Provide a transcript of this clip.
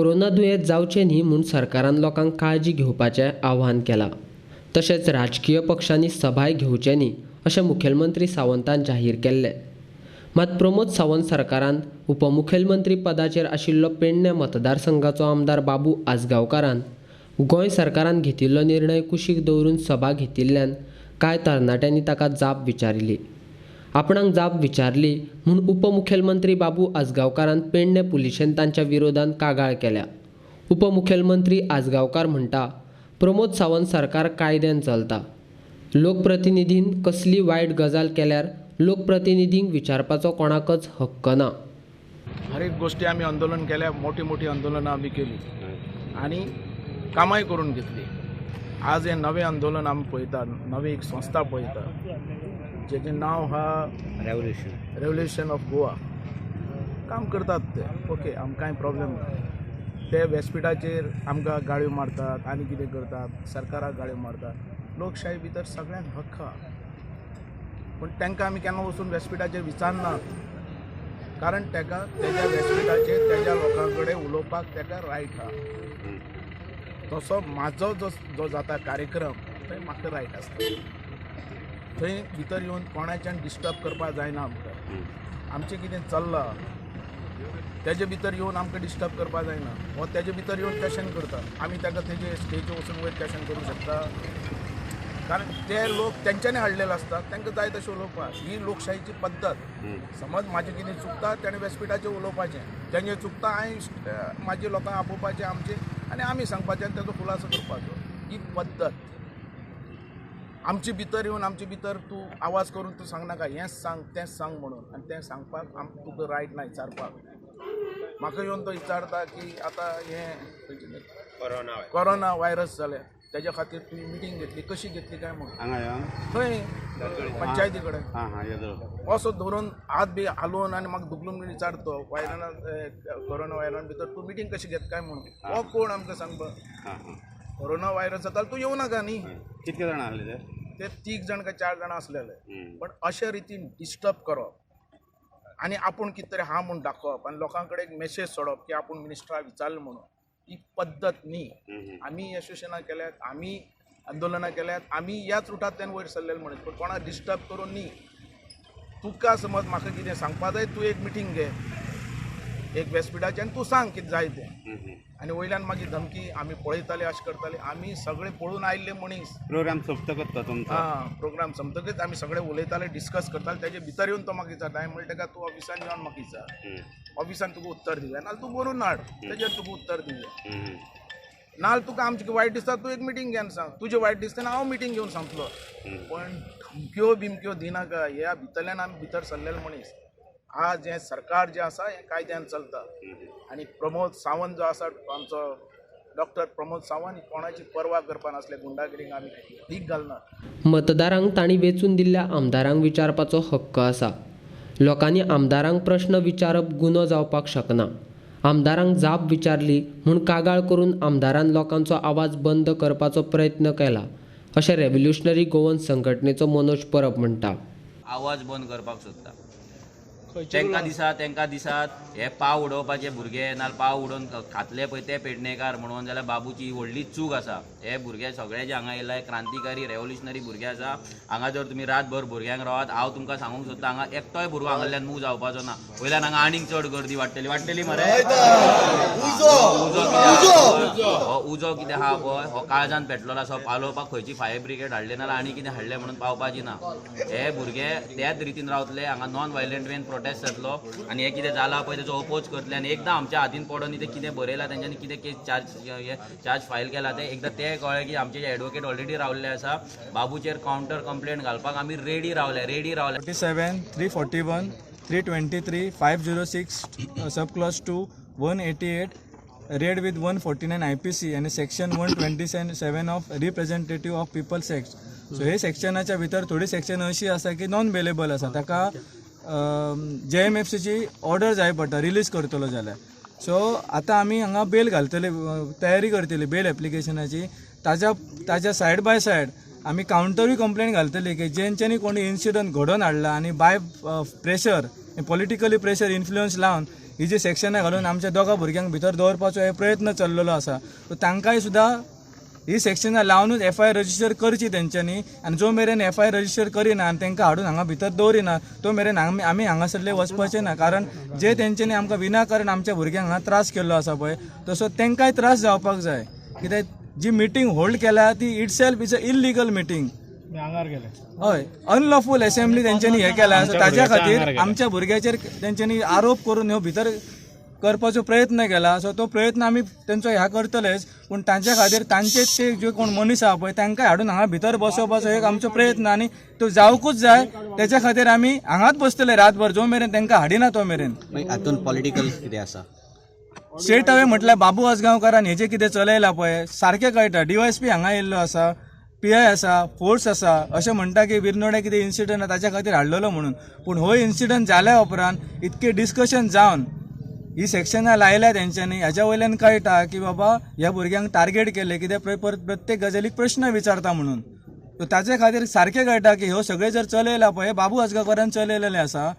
Corona दुयेंत जावचें न्ही म्हूण सरकारान लोकांक काळजी घेवपाचें आवाहन केलां. तशेंच राजकीय पक्षांनी सभाय घेवचे न्ही अशें मुखेलमंत्री सावंतान जाहीर केल्लें. मात प्रमोद सावंत सरकारान उपमुखेलमंत्री पदाचेर आशिल्लो पेडणे मतदारसंघाचो आमदार बाबू आजगांवकारान गोंय सरकारान घेतिल्लो निर्णय कुशीक दवरून सभा घेतिल्ल्यान कांय तरणाट्यांनी ताका जाप विचारिल्ली. आपणाक जाप विचारली म्हूण उपमुखेलमंत्री बाबू आजगांवकारान पेडणे पुलिशेन तांच्या विरोधांत कागाळ केल्या. उपमुखेलमंत्री आजगांवकार म्हणटा, प्रमोद सावंत सरकार कायद्यान चलता. लोकप्रतिनिधीन कसली वायट गजाल केल्यार लोकप्रतिनिधींक विचारपाचो कोणाकच हक्क ना. हर एक गोष्टी आमी आंदोलन केल्या, मोठी मोठी आंदोलनां आमी केली आनी कामांय करून घेतली. आज हें नवें आंदोलन आमी पळयता, नवी एक संस्था पळयता जेचें नांव आहा रेवोल्युशन रेवोल्युशन ऑफ गोवा. काम करतात ते, ओके, आमकां कांय प्रॉब्लेम ना. ते व्यासपिठाचेर आमकां गाळयो मारतात आनी कितें करतात, सरकाराक गाळयो मारतात. लोकशाही भितर सगळ्यांक हक्क आहा, पूण तांकां आमी केन्ना वचून व्यासपिठाचेर विचारनात, कारण ताका तेज्या व्यासपिठाचेर तेज्या लोकां कडेन उलोवपाक ताका रायट आहा. तसो म्हाजो जो जो जाता कार्यक्रम थंय म्हाका रायट आसता. थंय भितर येवन कोणाच्यान डिस्टर्ब करपाक जायना. आमकां आमचें कितें चल्लां तेजे भितर येवन आमकां डिस्टर्ब करपाक जायना. हो तेजे भितर येवन क्वेशन करता, आमी ताका तेजे स्टेजीर वचून वयर क्वेशन करूंक शकता? कारण ते लोक तेंच्यांनी हाडलेले आसता, तांकां जाय तशें उलोवपाक. ही लोकशाहीची पद्दत. समज म्हाजें कितें चुकता, तेणें व्यासपिठाचेर उलोवपाचें. तेंचें चुकता, हांवें म्हाजे लोकांक आपोवपाचें आमचें आनी आमी सांगपाचें आनी तेजो खुलासो करपाचो. ही पद्दत. आमचे भितर येवन आमचे भितर तूं आवाज करून तूं सांगनाका, हेंच सांग तेंच सांग म्हणून. आनी तें सांगपाक आमकां तुका रायट ना विचारपाक. म्हाका येवन तो विचारता की आतां हें कोरोना कोरोना व्हायरस जालें, तेज्या खातीर तुमी मिटींग घेतली, कशी घेतली काय म्हणून. हांगा येवन थंय पंचायती कडेन. हां हां येदो. असो धरून हात बी हालोवन आनी म्हाका धुकलून बीन विचारता, व्हायरना कोरोना व्हायरस भितर तूं मिटींग कशी घेत काय म्हणून. हो कोण आमकां सांगपाक? हां हां कोरोना व्हायरस जाता, तूं येवं नाका न्ही. कितके जाणां आसले ते? ते तीग जाण काय चार जाणां आसलेले. पण अशे रितीन डिस्टर्ब करप आनी आपूण कितें तरी आहा म्हूण दाखोवप आनी लोकां कडेन एक मेसेज सोडप की आपूण मिनिस्टराक विचारलें म्हणून, ही पद्दत न्ही. आमी एसोसिएशनां केल्यात, आमी आंदोलनां केल्यात, आमी ह्याच रुटांतल्यान वयर सरलेले म्हणून. पूण कोणाक डिस्टर्ब करून न्ही. तुका समज म्हाका कितें सांगपा जाय, तूं एक मिटींग घे एक व्यासपिठाचेर आनी तूं सांग कितें जाय तें. आनी वयल्यान मागीर धमकी, आमी पळयताले, अशें करताले. आमी सगळे पळोवन आयिल्ले मनीस. प्रोग्राम सोंपतकच तो तुमचो? आं, प्रोग्राम सोंपतकीच आमी सगळे उलयताले, डिस्कस करताले. तेजे भितर येवन तो म्हाका विचारता. हांवें म्हणलें ताका, तूं ऑफिसान येवन म्हाका विचार, ऑफिसान तुका उत्तर दिवया, नाल्यार तूं बरोवन हाड, तेजेर तुका उत्तर दिवया. नाल्यार तुका आमचें वायट दिसता, तूं एक मिटींग घेवन सांग. तुजें वायट दिसता ना, हांव मिटींग घेवन सांगतलो. पण धमक्यो बिमक्यो दिनाका. ह्या भितरल्यान आमी भितर सरलेले मनीस. आज हें सरकार जें आसा हें कायद्यान चलता आनी प्रमोद सावंत जो आसा आमचो, डॉक्टर प्रमोद सावंत, कोणाची पर्वा करपा नासले. गुंडागिरीक आमी भीक घालना. मतदारांक तांणी वेंचून दिल्ल्या आमदारांक विचारपाचो हक्क आसा. लोकांनी आमदारांक प्रश्न विचारप गुन्हो जावपाक शकना. आमदारांक जाप विचारली म्हूण कागाळ करून आमदारान लोकांचो आवाज बंद करपाचो प्रयत्न केला, अशें रेव्होल्युशनरी गोवन संघटनेचो मनोज परब म्हणटा. आवाज बंद करपाक सोदता. तांकां दिसात हे पाव उडोवपाचे भुरगे, नाल्यार पाव उडोवन खातले पळय ते पेडणेकार म्हणून, जाल्यार बाबूची ही व्हडली चूक आसा. हे भुरगे सगळे जे हांगा येयले, क्रांतिकारी रेव्होल्युशनरी भुरगे आसा. हांगा जर तुमी रातभर भुरग्यांक रावात, हांव तुमकां सांगूंक सोदता, हांगा एकटोय भुरगो हांगासरल्यान मूव जावपाचो ना. वयल्यान हांगा आनीक चड गर्दी वाडटली, वाडटली मरे. उजो कितें, हो उजो कितें आहा पळय, हो काळजान पेटलेलो आसा. पालोवपाक खंयची फायर ब्रिगेड हाडले नाल्यार आनी कितें हाडलें म्हणून पावपाची ना. हे भुरगे त्याच रितीन रावतले. हांगा नॉन वायलंट वेन प्रोटेस्ट जातलो आनी हे कितें जालां पळय तेजो अपोज करतले. आनी एकदां आमच्या हातीन पडोन ते कितें बरयलां, तेंच्यांनी कितें केस चार्ज हे चार्ज फायल केला ते एकदां ते कळ्ळें की आमचे एडवोकेट ऑलरेडी रावल्ले आसा. बाबूचेर कावंटर कंप्लेंट घालपाक आमी रेडी रावले, रेडी रावले. 47, 341, 323, 506, sub clause 2, 188, read with 149 IPC आणि section 127 of Representative of People's Act. So हे सेक्शनाच्या भितर थोडी सेक्शन अशी आसा की नॉन बेलेबल आसा. ताका जेएमएफसीची ऑर्डर जाय पडटा रिलीज करतलो जाल्यार. सो आतां आमी हांगा बेल घालतले, तयारी करतली बेल एप्लिकेशनाची. ताच्या सायड बाय सायड आमी कावंटरूय कंप्लेन घालतली की जेंच्यांनी कोणी इन्सिडंट घडोवन हाडला आनी by pressure politically pressure influence लावन ही जी सेक्शनां घालून आमच्या दोगां भुरग्यांक भितर दवरपाचो हे प्रयत्न चल्लेलो आसा. सो तांकांय सुद्दां ही सेक्शनां लावनूच एफआयआर रजिस्टर करची तेंच्यांनी आनी जो मेरेन एफआयआर रजिस्टर करिना आनी तांकां हाडून हांगा भितर दवरिना तो मेरेन आमी हांगासरले वचपाचे ना. कारण जे तेंच्यांनी आमकां विनाकारण आमच्या भुरग्यांक हांगा त्रास केल्लो आसा पळय, तसो तांकांय त्रास जावपाक जाय. कित्याक जी मिटींग होल्ड केल्या ती itself is a illegal meeting. हय, अनलॉफूल असेंब्ली तेंच्यांनी हें केलां. सो ताच्या खातीर आमच्या भुरग्याचेर तेंच्यांनी आरोप करून ह्यो भितर करपाचो प्रयत्न केला. सो तो प्रयत्न आमी तेंचो ह्या करतलेच, पूण तांच्या खातीर तांचेच ते जे कोण मनीस आहा पळय तांकां हाडून हांगा भितर बसोवपाचो एक आमचो प्रयत्न आनी तो जावकूच जाय. तेच्या खातीर आमी हांगाच बसतले रातभर, जो मेरेन तांकां हाडिना तो मेरेन. मागीर हातून पॉलिटिकल कितें आसा? स्ट्रेट अवे म्हटल्यार बाबू आजगांवकारान हेजें कितें चलयलां पळय सारकें कळटा. डीवायएसपी हांगा येयल्लो आसा, पीआय आसा, फोर्स आसा, अशें म्हणटा की विर्नोड्या कितें इन्सिडंट आसा ताच्या खातीर हाडलेलो म्हणून. पूण हो इन्सिडंट जाल्या उपरांत इतकें डिस्कशन जावन ही सेक्शनां लायल्या तेंच्यांनी, हाज्या वयल्यान कळटा की बाबा ह्या भुरग्यांक टार्गेट केलें, कित्याक प्रत्येक गजालीक प्रश्न विचारता म्हणून. सो ताचे खातीर सारकें कळटा की ह्यो सगळें जर चलयलां पळय बाबू आजगांवकारान चलयलेलें आसा.